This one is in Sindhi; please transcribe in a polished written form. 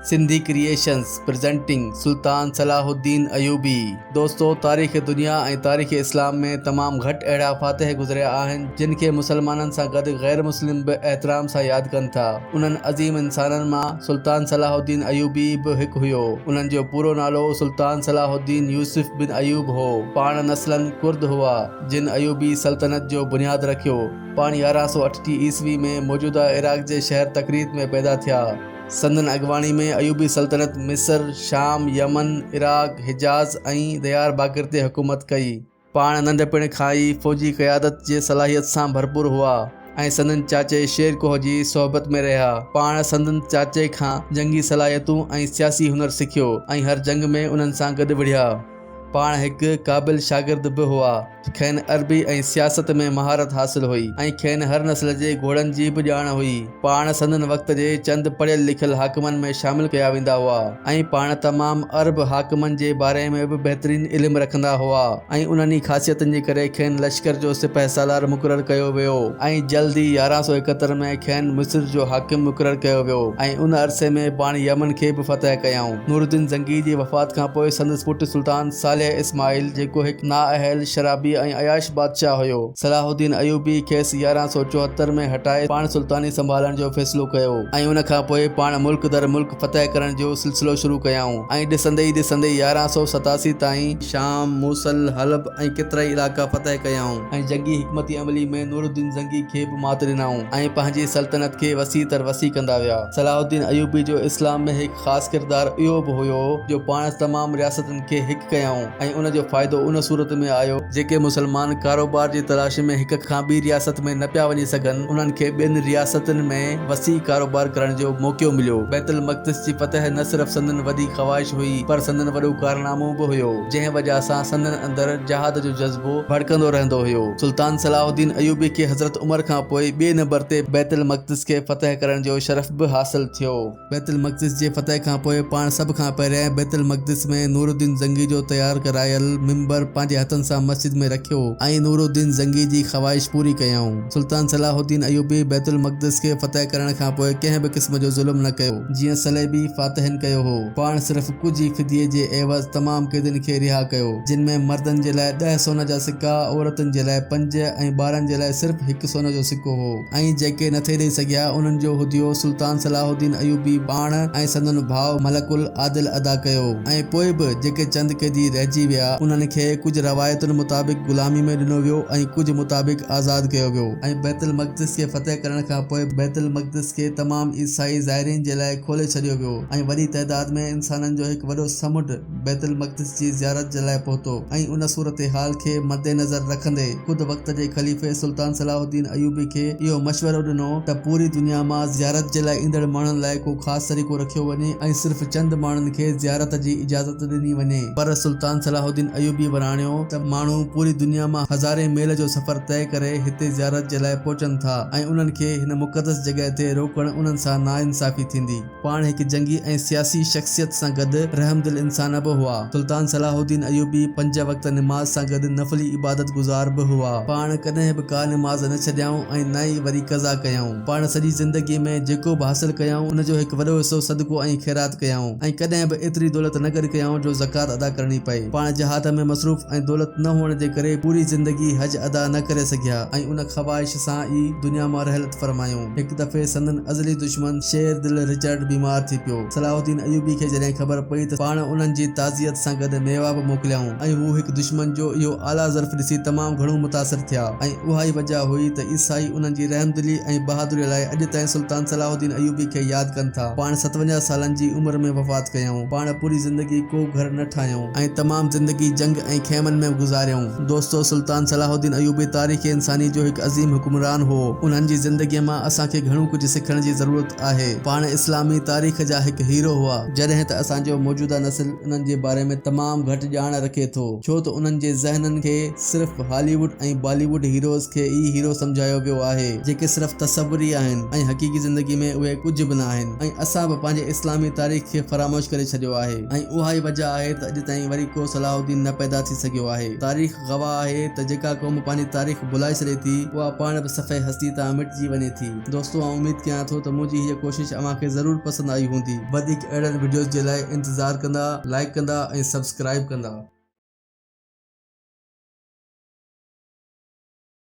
Sindhi creations presenting Sultan Salah uddin Ayyubi دوستو تاريخ دنيا ۽ تاريخ اسلام ۾ تمام گهٽ اهڙا فاتح گذريا آهن جن کي مسلمانن سان گڏ غير مسلم به احترام سان ياد ڪن ٿا. انهن عظيم انسانن مان سلطان صلاح الدين ايوبي به هڪ هيو. انهن جو پورو نالو سلطان صلاح الدين يوسف بن ايوب هو. پاڻ نسلاً ڪرد هئا جن ايوبي سلطنت جو بنياد رکيو. پاڻ 1138 عيسوي ۾ موجوده عراق جي شهر تڪريت ۾ پيدا ٿيا. سندن اڳواڻي ۾ ايوبي سلطنت مصر، شام، يمن، عراق، حجاز ۽ ديار باقر تي حڪومت ڪئي. پاڻ ننڍپڻ کان ئي فوجي قيادت جي صلاحيت سان ڀرپور هئا ۽ سندن چاچي شير ڪوهه جي صحبت ۾ رهيا. پاڻ سندن چاچي کان جنگي صلاحيتون ۽ سياسي هنر سکيو ۽ هر جنگ ۾ انهن سان گڏ وڙهيا. پاڻ هڪ قابل شاگرد به هئا. کين عربي ۽ سياست ۾ مهارت حاصل هئي ۽ کين هر نسل جي گهوڙن جي به ڄاڻ هئي. پاڻ سندن وقت جي چند پڙهيل لکيل حاڪمن ۾ شامل ڪيا ويندا هئا ۽ پاڻ تمام عرب حاڪمن جي باري ۾ به بهترين علم رکندا هئا ۽ انهن ئي خاصيتن جي ڪري کين لشڪر جو سپهه سالار مقرر ڪيو ويو ۽ جلد ئي 1171 ۾ کين مصر جو حاڪم مقرر ڪيو ويو ۽ ان عرصي ۾ پاڻ يمن کي به فتح ڪيائون. نورالدين زنگي جي وفات کان پوء سندس پٽ سلطان صالح اسماعيل جيڪو هڪ نااهل، شرابي ۽ عياش بادشاهه هيو، صلاح الدين ايوبي کيس 1174 ۾ هٽائي پاڻ سلطاني سنڀالڻ جو فيصلو ڪيو ۽ ان کان پوء پاڻ ملڪ در ملڪ فتح ڪرڻ جو سلسلو شروع ڪيائون ۽ ڏسندي ئي ڏسندي 1187 تائين شام، موصل، حلب ۽ ڪيترائي علائقا فتح ڪيائون ۽ جنگي حڪمت عملي ۾ نورالدين زنگي کي به مات ڏنائون ۽ پنهنجي سلطنت کي وسيع تر وسيع ڪندا ويا. صلاح الدين ايوبي جو اسلام ۾ هڪ خاص ڪردار اهو به هيو جو پاڻ تمام رياستن کي هڪ ڪيائون ۽ ان جو فائدو ان صورت ۾ آيو جيڪي مسلمان ڪاروبار جي تلاش ۾ هڪ کان ٻي رياست ۾ نه پيا وڃي سگهن انهن کي ٻين رياستن ۾ وسيع ڪاروبار ڪرڻ جو موقعو مليو. بيت المقدس جي فتح نه صرف سندن وڏي خواهش هئي پر سندن وڏو ڪارنامو به هيو جنهن وجهه سان سندن اندر جهاد جو جذبو ڀڙڪندو رهندو هيو. سلطان صلاح الدين ايوبي کي حضرت عمر کان پوء ٻئي نمبر تي بيت المقدس کي فتح ڪرڻ جو شرف به حاصل ٿيو. بيت المقدس جي فتح کان پوء پاڻ سڀ کان پهريائين بيت المقدس ۾ نورالدين زنگي جو تيار ڪرايل منبر پنهنجي هٿن سان مسجد ۾ رکيو ۽ نورالدين زنگي جي خواهش پوري ڪيائون. سلطان صلاح الدين ايوبي بيت المقدس کي فتح ڪرڻ کان پوء ڪنهن به قسم جو ظلم نه ڪيو، جيئن صليبي فاتحن ڪيو هو. پاڻ صرف ڪجهه ئي فديي جي عيوض تمام قيدين کي رها ڪيو، جن ۾ مردن جي لاء ڏهه سون جا سڪا، عورتن جي لاء پنج ۽ ٻارن جي لاء صرف هڪ سون جو سڪو هو. ۽ جيڪي نٿي ڏئي سگهيا، انهن جو هديو سلطان صلاح الدين ايوبي پاڻ ۽ سندن ڀاء ملڪ العادل ادا ڪيو ۽ پوء به جيڪي چند قيدي رهجي ويا، انهن کي ڪجهه روايتن مطابق غلامي ۾ ڏنو ويو ۽ ڪجهه مطابق آزاد ڪيو ويو. ۽ بيت المقدس کي فتح ڪرڻ کان پوء بيت المقدس کي تمام عيسائي زائرين جي لاء کولي ڇڏيو ويو ۽ وڏي تعداد ۾ انسانن جو هڪ وڏو سمنڊ بيت المقدس جي زيارت جي لاء پهتو ۽ ان صورتحال کي مدنظر رکندي خود وقت جي خليفي سلطان صلاح الدين ايوبي کي اهو مشورو ڏنو ته پوري دنيا مان زيارت جي لاء ايندڙ ماڻهن لاء ڪو خاص طريقو رکيو وڃي ۽ صرف چند ماڻهن کي زيارت جي اجازت ڏني وڃي پر سلطان صلاح الدين ايوبي وراڻيو ته ماڻهو پوري دنيا مان هزارين ميل جو سفر طئي ڪري هتي زيارت جي لاء پهچن ٿا ۽ انهن کي هن مقدس جڳهه تي روڪڻ انهن سان ناانصافي ٿيندي. پاڻ هڪ جنگي ۽ سياسي شخصيت سان گڏ رحمدل انسان به هئا. سلطان صلاح الدين ايوبي پنج وقت نماز سان گڏ نفلي عبادت گذار به هئا. پاڻ ڪڏهن به ڪا نماز نه ڇڏيائون ۽ نه ئي وري قضا ڪيائون. پاڻ سڄي زندگي ۾ جيڪو به حاصل ڪيائون ان جو هڪ وڏو حصو صدقو ۽ خيرات ڪيائون ۽ ڪڏهن به ايتري دولت نه گڏ ڪيائون جو زڪوات ادا ڪرڻي پئي. پاڻ جهاد ۾ مصروف ۽ دولت نه هئڻ جي ڪري پوري زندگي حج ادا نه ڪري سگهيا ۽ ان خواهش سان ئي دنيا مان رحلت فرمايائون. هڪ دفعي سندن ازلي دشمن شير دل رچرڊ بيمار ٿي پيو. صلاح الدين ايوبي کي جڏهن خبر پئي ته پاڻ انهن جي تعزيت سان گڏ ميوا به موڪليائون ۽ هو هڪ دشمن جو اهو اعليٰ ظرف ڏسي تمام گهڻو متاثر ٿيا ۽ اها ئي وجهه هئي ته عيسائي انهن جي رحمدلي ۽ بهادري لاء اڄ تائين سلطان صلاح الدين ايوبي کي ياد ڪن ٿا. پاڻ 57 سالن جي عمر ۾ وفات ڪيائون. پاڻ پوري زندگي ڪو گهر نه ٺاهيائون ۽ تمام زندگي جنگ ۽ خيمن ۾ گذاريائون. دوستو سلطان صلاح الدين ايوبي تاريخ انساني جو هڪ عظيم حڪمران هو. انهن جي زندگيء مان اسان کي گهڻو ڪجهه سکڻ جي ضرورت آهي. پاڻ اسلامي تاريخ جا هڪ هيرو هئا. جڏهن ته اسان جو موجوده نسل انهن جي باري ۾ تمام گهٽ ڄاڻ رکي ٿو، ڇو ته انهن جي ذهنن کي صرف هالي ووڊ ۽ بالي ووڊ هيروز کي ئي هيرو سمجهايو ويو آهي، جيڪي صرف تصوري آهن ۽ حقيقي زندگي ۾ اهي ڪجهه به نه آهن ۽ اسان به پنهنجي اسلامي تاريخ کي فراموش ڪري ڇڏيو آهي ۽ اها ئي وجهه آهي ته اڄ تائين وري ڪو. ڪو صلاح الدين نه پيدا ٿي سگهيو آهي. تاريخ گواهه آهي ته جيڪا قوم پنهنجي تاريخ ڀلائي ڇڏي ٿي، اها پاڻ به صفحه هستي تان مٽجي وڃي ٿي. دوستو آئون اميد ڪيان ٿو ته منهنجي هيء ڪوشش اوهان کي ضرور پسند آئي هوندي. وڌيڪ اهڙن وڊيوز جي لاء انتظار ڪندا، لائيڪ ڪندا ۽ سبسڪرائيب ڪندا.